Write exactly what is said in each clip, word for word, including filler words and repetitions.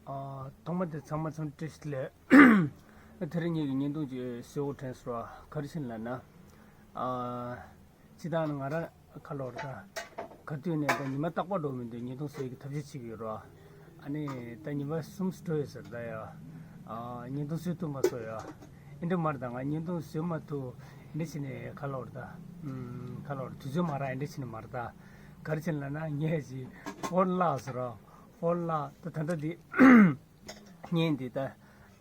ཨ། ཐོག་མ་དེ་ཚང་མ་ཚང་བཀྲ་ཤིས་བདེ་ལེགས། དེ་རིང་ངེད་ཀྱི་བརྙན་ཐུང་ཅིག་བཟོ་དགོས་དྲན་སོང་། ག་རེ་བྱས་ལབ་ན། ཨ། སྤྱིར་བཏང་ང་རང་ཁ་ལོ་རེད་ད། ག་དུས་ནས་ད་ཉི་མ་རྟག་པར་འགྲོ་མི་འདུག་བརྙན་ཐུང་བཟོ་ཡག་གི་ཐབས་ཤེས་བྱེད་ཀྱི་ཡོད་རེད། ཨ་ནི་ད་ཉི་མ་གསུམ་འགྲོ་ཡོད་ཟེར་ད་ཡ། ཨ། བརྙན་ཐུང་བཟོ་ཐུབ་མ་སོང་ཡ། ཨེ་འདྲ་མ་རེད་ད། ང་བརྙན་ཐུང་བཟོ་མ་ཐུབ། ཨེ་འདྲ་བྱས་ནས་ཁ་ལོ་རེད་ད། ཨུམ། ཁ་ལོ་རེད། དུས་ཚོད་མ་རག་ཨེ་འདྲ་བྱས་ནས་མ་རེད་ད། ག་རེ་བྱས་ལབ་ན་ངས་ཅིག་ཕོན་བརླགས་སོང་ར། ཕོན་བརླགས། ད་ད་ལྟ་འདི། ངས་འདི་ད་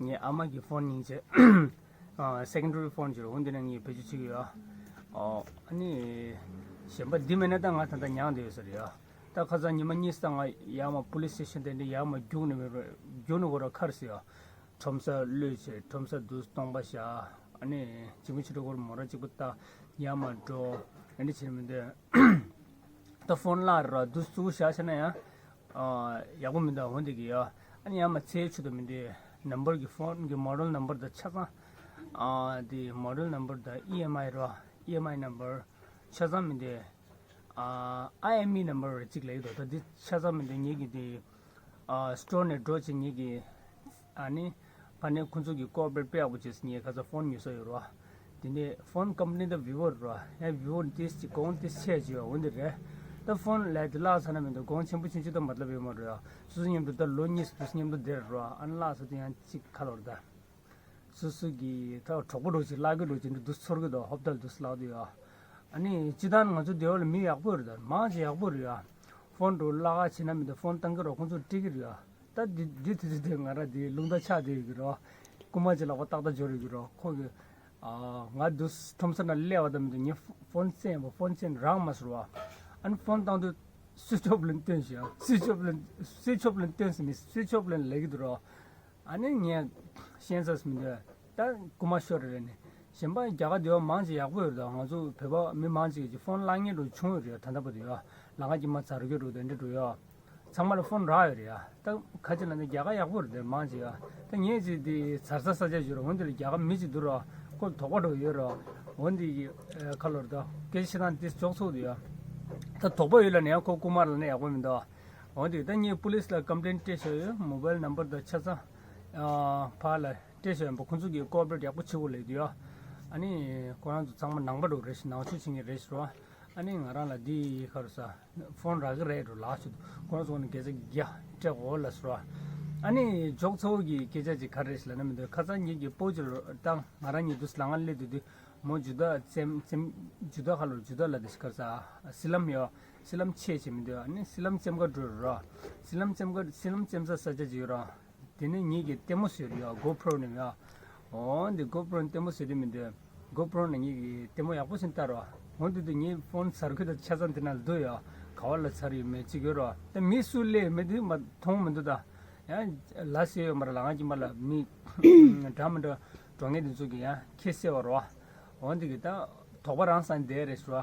ངའི་ཨ་མ་གི་ཕོན་སྙིང་རྗེ། ཨ། སེ་ཀེན་ཌ་རི་ཕོན་ཅིག་རེད། འོ་འདི་ནས་ངས་བེད་སྤྱོད་བྱེད་ཀྱི་ཡོད། ཨོ། ཨ་ནི་གཞན་པ་འདི་མེད་ན་ད་ང་ད་ལྟ་མྱངས་བསྡད་ཡོད་ས་རེད་ཡ། ད་ཁ་སང་ཉི་མ་གཉིས་ཙམ་ང་ཡར་མར་པོ་ལིས་སི་ཊེ་ཤན་དེ་འདྲ་ཡར་མར་རྒྱུགས་ནས་མེད་པར་རྒྱུགས་ནས་འགྲོ་ར་ཁར་སི་ཡ། ཁྲོམ་ས་གློད་བྱས། ཁྲོམ་ས་དུས་སྟོང་པ་བཞག་ཨ་ནི་གཅིག་པུ་ཕྱི་དྲོ་སྐོར་མོ་ར་གཅིག་པུ་བཏང་། ཡར་མར་འགྲོ། ཨ་ནི་བྱས་ནས་མི་འདོད། ད་ཕོན་བརླག་ར་དུས་ཚོད་བཞག་བྱས་ན་ཡང་། ཨ། ཡག་པོ་མི་འདུག་འོ་འདི་གི་ཡ། ཨ་ནི་ཡར་མར་འཚོལ་ཆོག་ཏུ་མི་འདུག་ནམ་བར་གི་ཕོན་གི་མོ་ཌེལ་ནམ་བར་དང་ཆ་ཚང་། ཨ། འདི་མོ་ཌེལ་ནམ་བར་དང་ཨི་ཨེམ་ཨའི་ར། ཨི་ཨེམ་ཨའི་ནམ་བར་ཆ་ཚང་མི་འདུག་ཨ། ཨའི་ཨེམ་ཨི་ནམ་བར་གཅིག་ལབ་ཀྱི་འདུག་ད་འདི་ཆ་ཚང་མི་འདུག་ངེད་ཀྱི་འདི། ཨ། སི་ཊོར་ནས་འགྲོ་བྱས་ངེད་ཀྱི། ཨ་ནི་ཕ་ནས་ཁོང་ཚོ་གི་ཀོ་པ་རེཊ་དཔེ་ཡག་པོ་བྱས་སོང་། ངས་ཁ་སང་ཕོན་ཉོས་ས་ཡོད་རེད་བ། དེ་ནས་ཕོན་ཀམ་པ་ནི་ད་བི་བོ་རེད་བ། ཡང་བི་བོ་ནི་ཏིས་ཅིག་གོང་ཏིས་ཆེ་ཅིག་ཡོད། འོ་འདི་རེད། ད་ཕོན་ལས་དེ་བརླག་ཚར་ན་མི་འདུག་གོང་ཆེན་པོ་ཆུང་ཆུང་ད་མ་ལབ་ཡོད་མ་རེད་ཡ། སོ་སོ་མཉམ་དུ་ད་ལོ་གཉིས་སུ་དུས་མཉམ་དུ་བསྡད་རེད་བ། ཨ་ནི་བརླག་ཚར་དུས་ཡང་གཅིག་ཁ་ལོ་རེད་ད། སོ་སོ་གི་ད་གྲོགས་པོ་འདྲ་ཅིག་བརླག་གི་འདྲ་ཅིག་འདི་འདུག་ཚོར་གི་འདུག་ཧོབ་ཏལ་འདུག་བརླག་འདུག་ཡ། ཨ་ནི་སྤྱིར་བཏང་ང་ཚོ་སྡེ་བ་ལ་མི་ཡག་པོ་རེད་ད། མང་ཆེ་ཡག་པོ་རེད་ཡ། ཕོན་འགྲོ་བརླག་ག་བྱེད་ན་མི་འདུག་ཕོན་བཏང་གི་རོགས་ཁོང་ཚོ་སྤྲད་ཀྱི་རེད་ཡ། ད་འདི་འདི་དུས་ཚོད་དེ་ང་རང་འདི་རླུང་རྟ་ཆག་བསྡད་ཡོད་ཀྱི་རེད། རྐུན་མ་ཅིག་ལག་པ་ཏག་ཏག་འབྱོར་ཡོད་ཀྱི་རེད། ཁོ་གི། ཨ། ང་འདུག་ཁྲོམ་ས་ནང་སླེབས་པ་ད་མི་འདུག་ངས་ཕོན་བཙལ་བ། ཕོན་བཙལ་རག་མ་སོང་བ། ཨ་ནི་ཕོན་བཏང་དུས་སུའིཆ་ཨོཕ་ལབ་སྟོན་ཞིག་སུའིཆ་ཨོཕ་ལབ། སུའིཆ་ཨོཕ་ལབ་སྟོན་ཟེར་མི་སུའིཆ་ཨོཕ་ལབ་ལབ་ཀྱི་འདུག་རོ། ཨ་ནི་ངས་ཤེས་ས་མི་འདུག་ད་རྐུན་མ་ཤོར་རེད་ནི། གཞན་པ་རྒྱ་གར་འདི་བ་མང་ཆེ་ཡག་པོ་ཡོད་རེད། ད་ང་ཚོ་བོད་པ་མི་མང་ཆེ་གི་ཕོན་བརླག་མཁན་འདྲ་བྱུང་ཡོད་རེད། ད་ལྟ་བར་དུ་ཡོད། ལམ་ཁ་དཀྱིལ་མ་ཚར་གྱི་འདྲ་དེ་འདྲ་འདྲ་ཡོད། ཚང་མ་ལ་ཕོན་རག་ཡོད་རེད་ཡ། ད་ཁ་ཅིག་ལ་ནི་རྒྱ་གར་ཡག་པོ་རེད་དེ་མང་ཆེ་ཡ། ད་ངས་ཅིག་དེ་ཚར་ས་ས་ཆ་ཞིག་རེད། འོན་ཏེ་ལ་རྒྱ་གར་མི་ཅིག་འདུག་ར། ཁོ་དོགས་པ་འདྲ་ཡོད་ར། འོན་ཏེ་གི་ཁ་ལོར་ད་སྐད་ཆ་བཤད་སྟངས་དེ་ཅོག་ཚོགས་འདུག་ཡ། ད་དོགས་པ་ཡོད་ལ་ནི་ཡ་ཁོ་རྐུན་མ་ལ་ནི་ཡག་པོ་མི་འདུག་འོན་ཏེ་ད་ངས་པུ་ལིས་ལ་ཀམ་པི་ལེན་སྤྲད་བཞག་ཡོད། མོ་བའིལ་ནམ་བར་དང་ཆ་ཚང་། ཨ། ཕར་ལ་སྤྲད་བཞག་ཡོད་པ། ཁོང་ཚོ་གིས་ཀོ་ཨོ་པ་རེཊ་ཡག་པོ་བྱེད་དགོས་ལབ་ཀྱི་འདུག་ཡ། ཨ་ནི་ཁོ་རང་ཚོ་ཚང་མ་ནང་པ་འདྲ་རེད་ཤག་ནང་ཆོས་བྱེད་མཁན་རེད་ཤག་ར། ཨ་ནི་ང་རང་ལ་འདི་ག་རེ་ཟ། ཕོན་རག་གི་རེད་འགྲོ་ལགས་ཤོད། ཁོ་རང་ཚོ་ནི་སྐད་ཆ་རྒྱག་སྤྲད་འོ་ལ་ཟེར་བ། ཨ་ནི་ཇོག་ཚ་བོ་གི་སྐད་ཆ་ཅིག་ག་རེ་རེད་ཟེར་ལབ་ན་མི་འདུག་ཁ་སང་ཉིད་ཀྱི་སྤོ་ཅིག་བཏང་། ང་རང་ཉིད་དུ་ལ་ང་སླེབས་དུས་དུས་མོ་ཇུ་ད་བཙེམ་བཙེམ། ཇུ་ད་ཁ་ལོར་ཇུ་ད་ལ་དེ་ཤི་ཁར་ས་སི་ལམ་ཡོད། སི་ལམ་ཆེ་ཆེ་མི་འདུག་ཨ་ནི་སི་ལམ་བཙེམ་ག་འགྲོ་ར། སི་ལམ་བཙེམ་ག་སི་ལམ་བཙེམ་ས་ས་ཆ་ཅིག་ཡོད་ར། དེ་ནས་ངེད་ཀྱི་ལྟད་མོ་བཟོས་རེད་ཡ། གོ་པྲོ་ནས་ཡ། འོ་འདི་གོ་པྲོ་ནས་ལྟད་མོ་བཟོས་དེ་མི་འདུག་གོ་པྲོ་ནས་ངེད་ཀྱི་ལྟད་མོ་ཡག་པོ་ཞིག་ལྟ་རོགས། འོ་འདི་དུས་ངའི་ཕོན་ཟེར་གི་ད་ཆ་ཚང་དེ་ན་འདུག་ཡ། ག་བ་ལ་ཚར་ཡོད་མེད་ཅིག་ཡོད་རོགས། ད་མི་སུ་སླེབས་མེད་དུས་མ་མཐོང་མི་འདུག་ད་ཡང་ལ་སེ་ཡོད་མ་རེད། ལ་ང་ཀྱི་མ་ལ་མི་འདྲ་མི་འདྲ་འགྲོ་ངེས་དེ་ཚོ་གི་ཡང་ཁྱེད་སེ་བ་རོགས། འོ་འདི་གི་ད་དོགས་པ་རང་སང་བསྡད་རེད་ཤོ།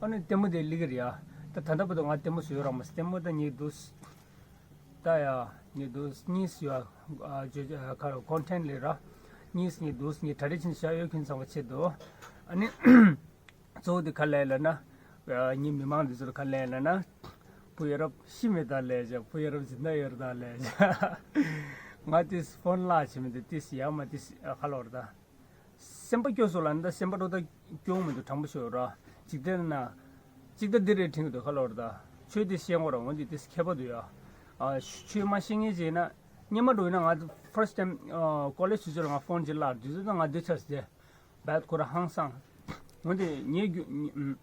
ཨ་ནི་ལྟད་མོ་དེ་སླེབས་ཀྱི་རེད་ཡ། ད་ད་ལྟ་བར་དུ་ང་ལྟད་མོ་བཟོས་ཡོད་ར་མ་ཟད་ལྟད་མོ་ད་ངེད་འདུག་ད་ཡ་ངེད་འདུག་གཉིས་ཡོད། ཨ་ཇོ་ཁ་ཀོན་ཊེན་ཊི་ལས་ར། གཉིས་ངེད་འདུག་ངེད་གྲ་སྒྲིག་ཕྱིན་བཞག་ཡོད། ཁྱོད་ཚང་མ་ཆེད་དུ། ཨ་ནི་གཙོ་བོ་དེ་ག་ལས་ལབ་ན། ངེད་མི་མང་འདི་ཚོར་ག་ལས་ལབ་ན། བུ་ཡ་རབས་ཤི་མེད་ད་ལས་བྱ། བུ་ཡ་རབས་འཛིན་ད་ཡོད་ད་ལས་བྱ། ང་ཏིས་ཕོན་ལ་ཆེ་མི་འདུག་ཏིས་ཡ་མ་ཏིས་ཁ་ལོར་ད། སེམས་པ་སྐྱོ་སོང་ལ་ནི་ད་སེམས་པ་འགྲོ་ད་སྐྱོ་མི་འདུག་དྲང་པོ་ཤོད་ར། འཇིག་རྟེན་ན། གཅིག་ད་འདི་རེད་དྲན་གི་འདུག་ཁ་ལོར་ད། ཆོས་དེ་ཤེས་དགོས་ར། འོན་ཏེ་དེ་མཁས་པ་འདུག་ཡ། ཨ་ཆོས་མ་ཤེས་མཁན་བྱས་ན། སྔོན་མ་འགྲོ་ཡིན་ན་ང་ཕར་སི་ཊི་ཊེམ་ཀོ་ལེཇ་དུས་ཚོད་ལ་ང་ཕོན་ཅིག་བརླག་དུས་ཚོད་ད་ང་འདི་ཆགས་སི་དེ། བད་ཁོ་ར་ཧང་སང་། འོན་ཏེ་ངའི་རྒྱུ།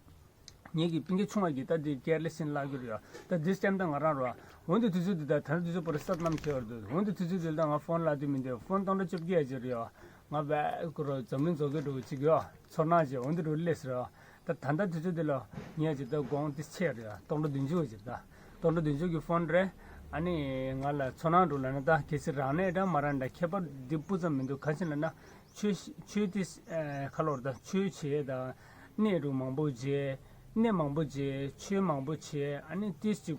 ངེད་ཀྱི་སྤུན་ཀྱག་ཆུང་བ་གིས་ད་དེ་ཀེར་ལེ་སི་ལབ་རྒྱུ་རེད་ཡ། ད་དེ་སི་ཊེམ་ད་ང་རང་རོ། འོན་ཏེ་དུས་ཚོད་འདི་ད་ད་དུས་ཚོད་པོ་ར་སད་ནམ་ཁེལ་བར་འདུག་འོན་ཏེ་དུས་ཚོད་འདི་ལ་ད་ང་ཕོན་ལ་དུས་མི་འདུག་ཕོན་སྟོང་ཕྲག་བཅོ་བརྒྱད་ཡ་ཅིག་རེད་ཡ། ང་བས་ཁོ་རོ་འཛམ་གླིང་རྫོགས་སྐྱོད་འགྲོ་ཅིག་ཡ། ཚོར་སྣང་ཅིག་འོན་ཏེ་འགྲོ་ལེ་ཟེར་ཡ། ད་ད་ད་དུས་ཚོད་འདི་ལ་ངས་ཅིག་ད་དགོངས་ཏེ་ཆེ་རེད་ཡ། སྟོང་ཕྲག་བདུན་ཅུ་ཅིག་ད། སྟོང་ཕྲག་བདུན་ཅུ་གི་ཕོན་རེད། ཨ་ནི་ང་ལ་ཚོར་སྣང་འགྲོ་ལ་ནི་ད་གལ་སྲིད་རང་ནས་འདྲ་མ་རང་འདྲ་ཁྱད་པར་འདི་སྤུ་ཙམ་མི་འདུག་ག་ཅི་ལབ་ན། ཆོས་ཆོས་དེ་ཁ་ལོར་ད་ཆོས་བྱས་ད། གནས་རུ་མང་པོ་བྱས། གནས་མང་པོ་བྱས། ཆོས་མང་པོ་བྱས། ཨ་ནི་ཏིས་ཅིག་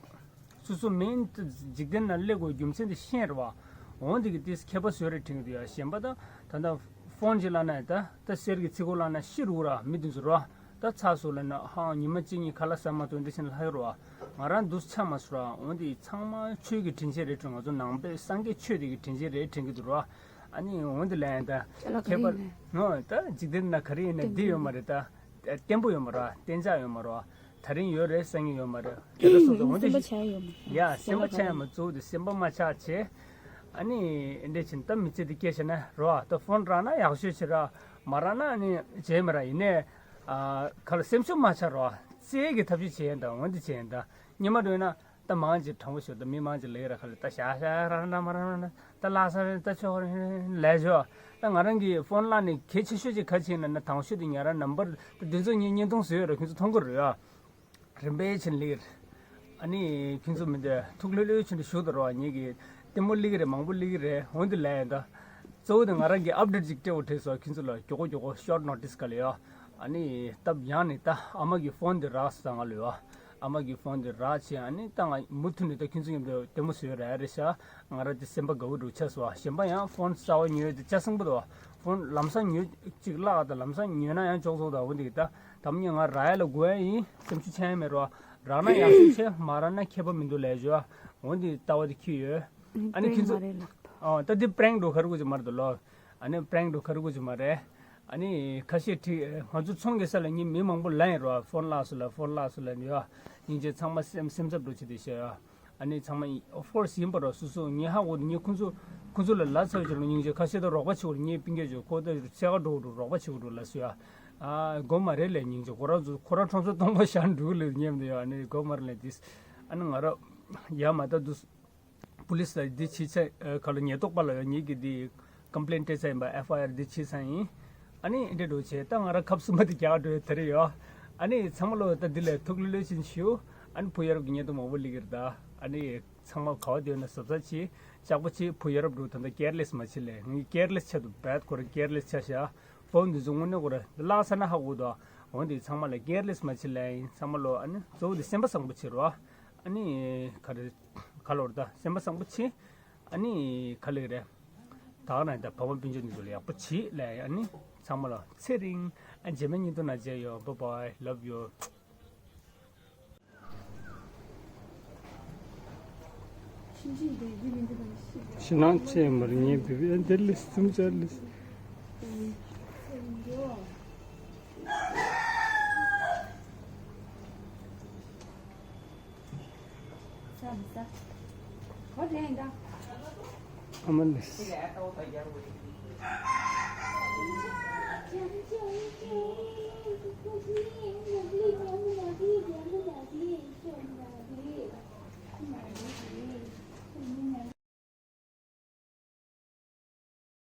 སོ་སོ་མིན་འཇིག་རྟེན་ན་སླེབས་དགོས་རྒྱུ་མཚན་དེ་ཤེས་རེད་བ། འོན་ཏེ་གི་ཏིས་མཁས་པ་བཟོས་རེད་དྲན་གི་འདུག་ཡ། གཞན་པ་ད་ད་ད་ཕོན་ཅིག་ལ་ན་ད་ད་གསེར་གི་ཚིག་གོ་ལ་ན་ཤི་རུ་ར་མི་དེ་ཚོ་ར། ད་ཚ་སོང་ལབ་ན་ཧང་ཉི་མ་གཅིག་གཉིས་ཁ་ལག་ཟ་མ་ཐུབ་འདི་བྱས་ན་ལྷག་ཡོད་རེད་བ། ང་རང་འདུག་ཆ་མ་སོང་ར། འོན་ཏེ་ཚང་མ་ཆོས་ཀྱི་དྲིན་ཆེན་རེད་དྲན། ང་ཚོ་ནང་པའི་སངས་རྒྱས་ཆོས་དེ་གི་དྲིན་ཆེན་རེད་དྲན་གྱི་འདུག་ར། ཨ་ནི་འོན་ཏེ་ལན་ད་ཅ་ལག་ག་ཁྱད་རེ་པར་ཡིན་ནའི། ནོ་ད་འཇིག་རྟེན་ན་ག་རེ་ཡིན་ནའི་བརྟན་པོ་འདི་ཡོད་མ་རེད་ད། བརྟན་པོ་ཡོད་མ་རེད་བ། གཏན་འཇགས་ཡོད་མ་རེད་བ། ད་རིང་ཡོད་རེད་སང་ཉིན་ཡོད་མ་རེད། དེ་འདྲ་སོང་ཙང་འོན་ཏེ་སེམས་པ་ཆགས་ཡོད་མ་རེད། ཡ་སེམས་པ་ཆགས་ཡོད་མ་རེད། གཙོ་བོ་དེ་སེམས་པ་མ་ཆགས་བྱས། ཨ་ནི་འདི་བྱས་ད་མི་ཚེ་འདི་སྐྱེལ་བྱས་ན་རོ། ད་ཕོན་རག་ན་ཡག་ཤོས་བྱེད་ར། མ་རག་ན་ཨ་ནི་བྱས་མ་ར། ཡིན་ནའི་ཨ་ག་ལ་སེམས་ཤུགས་མ་ཆག་རོ། རྩལ་གྱི་ཐབས་ཤེས་བྱེད་ཡན་དང་འོན་ཏེ་བྱེད་ཡན་དང་སྙེ་མ་འགྲོ་ན། ད་མང་ཅིག་དྲང་པོ་ཞུ་ད་མི་མང་ཅིག་ལས་ར་ཁ་ལ་ད་ཤ་ཤ་ར་ར་མ་ར་ར་ད་ལྷག་ས་ར་ད་ཆོག་ར་ལས་ཞོ། ད་ང་རང་གི་ཕོན་ལ་ནི་གལ་ཆེ་ཤོས་ཅིག་ག་ཅིག་ཡིན་ན་ན་དང་ཤོས་དེ་ཉ་ར་ནམ་བར་ད་དེ་ཚོ་ཉིན་བརྙན་ཐུང་བཟོས་ཡོད་ར། ཁྱོད་ཚོ་མཐོང་གི་རེད་ཨ། རིམ་པས་ཕྱིན་ལེགས། ཨ་ནི་ཁྱོད་ཚོ་མི་འདྲ་ཐུགས་ལྷོད་ལྷོད་ཕྱིན་དུ་ཞུ་ད་ར་བ། ངེད་ཀྱི་ལྟད་མོ་ལེགས་རེད་མང་པོ་ལེགས་རེད། འོན་ཏེ་ལས་ཡིན་ད། གཙོ་བོ་དེ་ང་རང་གི་ཨབ་ཌེཊ་ཅིག་སྤྲད་འོ་དྲན་སོང་ཁྱོད་ཚོ་ལ་མགྱོགས་པོ་མགྱོགས་པོ་ཤོར་ཊི་ནོ་ཊིས་ག་ལ་ཡོད། ཨ་ནི་སྟབས་ཡག་ནི་ད་ཨ་མ་གི་ཕོན་དེ་རག་སོང་ང་ལོས་ཨ། ཨ་མ་གི་ཕོན་དེ་རག་བྱས་ཨ་ནི་ད་ང་མུ་མཐུད་ནས་ད་ཁྱོད་ཚོ་མཉམ་དུ་ལྟད་མོ་བཟོས་ར་རེད་ཤག་ང་རང་དེ་སེམས་པ་དགའ་བོ་འདྲ་ཆགས་སོང་ཨ། གཞན་པ་ཡང་ཕོན་གསར་བ་ཉོས་དེ་ལྕགས་སྲིན་པོ་དོ། ཕོན་ལམ་སང་ཉོས་གཅིག་བརླག་ད་ལམ་སང་ཉོས་ན་ཡང་ཅོག་ཙོག་ད་འོ་འདི་གི་ད་དམ་ཉེ་ང་ར་ཡ་ལ་དགོས་ཡ་ཡིན་སེམས་ཤུགས་ཆག་ཡ་མེད་རོ། རག་ན་ཡག་ཤོས་ཆེ་མ་རག་ན་ཁྱད་པར་མི་འདུག་ལས་ཞོ། འོ་འདི་ལྟ་བ་དེ་ཁྱི་ཡོད། ཨ་ནི་ཁྱི་ཚོ་ཨ་ད་འདི་པྲེང་འགྲོ་ཁ་རུ་གུ་ཅི་མར་དུ་ལོ། ཨ་ནི་པྲེང་འགྲོ་ཁ་རུ་གུ་ཅི་མ་རེད། ཨ་ནི་ཁ་ཤས་ཁྲི་ང་ཚོ་ཚོང་གི་ས་ལ་ཉིན་མི་མང་པོ་ལ་ཡིན་རོ། ཕོན་ལགས་སུ་ལ་ཕོན་ལགས་སུ་ལ་ཡོད། སྙིང་རྗེ་ཚང་མ་སེམས་སེམས་འཚབ་འགྲོ་ཆེ་དེ་ཤ་ཡོད། ཨ་ནི་ཚང་མ་ཨོ་ཕོར་སི་ཡིན་པ་རོ་སུ་སུ་ངས་ཧ་གོ་ངས་ཁོང་ཚོ་ཁོང་ཚོ་ལ་ལ་ཚ་བའི་ཆེད་ལ་སྙིང་རྗེ་ཁ་ཤས་དང་རོགས་པ་བྱེད་དགོས་ངས་པིན་སྐད་བརྗོད་ཁོ་ད་ཚེ་ག་འགྲོ་འགྲོ་རོགས་པ་བྱེད་དགོས་འགྲོ་ལ་སུ་ཡ། ཨ་དགོས་མ་རེད་ལས་སྙིང་རྗེ་ཁོ་རང་ཚོ་ཁོ་རང་ཁྲོམ་ཚོ་སྟོང་པ་བཞག་འགྲོ་གི་ལས་ཉེམ་དུ་ཡ་ཨ་ནི་དགོས་མ་རེད་ལས་དིས། ཨ་ནི་ང་ར་ཡ་མ་ད་དུ་པུ་ལིས་ལ་འདི་བྱས་ཚར་ཁ་ལ་ཉེན་རྟོག་པ་ལ་ཡ་ངེད་ཀྱི་འདི་ཀམ་པི་ལེན་སྤྲད་ཚར་ཡིན་པ་ཨེཕ་ཨའི་ཨར་འདི་བྱས་ཚར་ཡིན། ཨ་ནི་འདྲེ་འགྲོ་བྱས་ད་ང་ར་ཁབ་སུ་མ་དེ་རྒྱག་འགྲོ་དེ་རེད་ཡོ། ཨ་ནི་ཚང་མ་ལོ་ད་འདི་ལས་ཐུགས་ལྷོད་ལྷོད་ཕྱིན་ཞུ། ཨ་ནི་བུ་ཡ་རབས་ཀྱི་བརྙན་ཐུང་མང་པོ་སླེབས་ཀྱི་རེད་ད། ཨ་ནི་ཚང་མ་ག་བ་བསྡད་ན་གཟབ་གཟབ་བྱེད། ལྕགས་པོ་བྱེད་བུ་ཡ་རབས་འགྲོ་ད་ལྟ་ཀེར་ལེས་མ་བྱེད་ལས་ངས་ཀེར་ལེས་ཆ་དུ་བད་ཁོ་ར་ཀེར་ལེས་ཆ་ཤ། ཕོན་འདི་ཚོ་དངོས་གནས་ཁོ་ར་བརླག་ས་ན་ཧ་གོ་ད། འོན་ཏེ་ཚང་མ་ལ་ཀེར་ལེས་མ་བྱེད་ལས་ཡིན་ཚང་མ་ལོ། ཨ་ནི་གཙོ་བོ་དེ་སེམས་པ་བཟང་པོ་བྱེད་རོགས། ཨ་ནི་ག་རེ་ག་ལོར་ད་སེམས་པ་བཟང་པོ་བྱེད། ཨ་ནི་ག་ལེ་རེད། ད་ག་ན་ད་ཕ་མ་སྤུན་མཆེད་འདི་ཚོ་ལ་ཡག་པོ་བྱེད་ལས་ཨ་ནི་ཚང་མ་ལ་ཚེ་རིང་། ཨ་རྗེས་མའི་བརྙན་ཐུང་ནང་མཇལ་ཡོང་། Bye bye, love you. ཕྱི་ནང་ཆེ་མར་ཉེ་བི་བི་ཨན་དེ་ལི་སུམ་ཅར་ལི། ཨ་མ་ལེས།